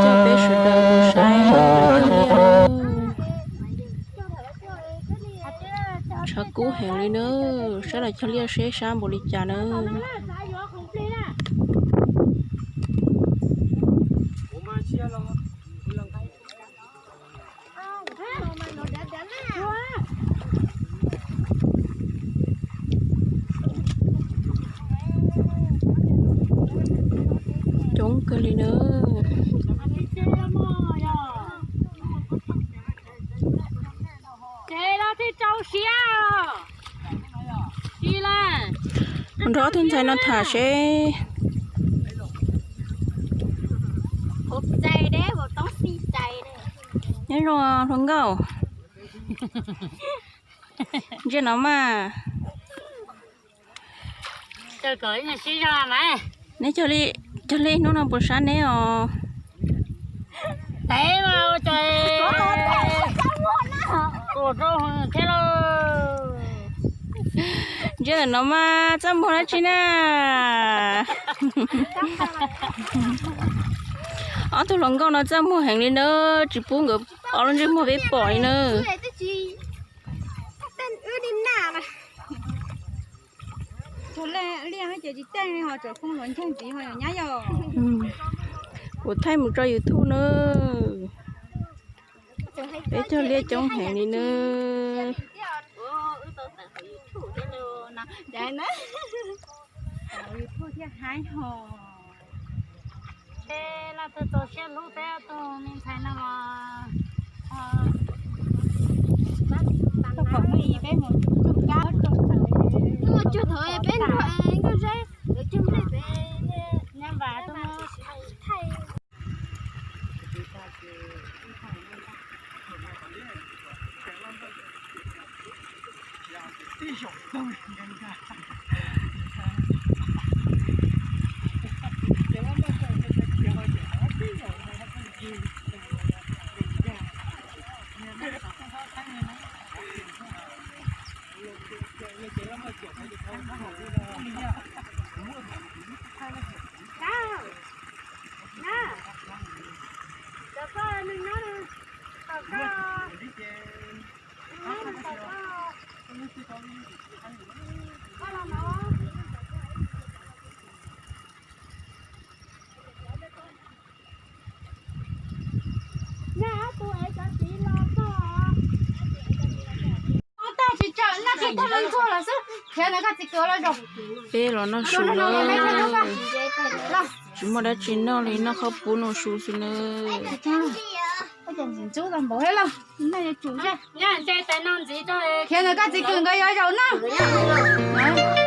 Coj peb sawv daws mus saib cov liaj. Tshav kub heev li na, saib los cog liaj seb sab npaum li cas na. Coob kawg li na. Nrog ob tug ntxhais no tham seb. Nyob zoo hluas nkauj. Ntsia no mas. Neb cog li, cog li hnub no puas sab neb os? Ntsia no mas txaj muag dab tsi na. Ob tug hluas nkauj no txaj muag heev li na, tsis pub nkawd ob lub ntsej muag peb pom li na. Kuv thaij mus tso YouTube na. Peb cog liaj coob heev li na. Peb los noj su na. Tsis muaj dab tsi noj li, noj qhaub poob noj su xwb na. Khiav ntawm koj txiv kwm nkawd yuav zaum noj.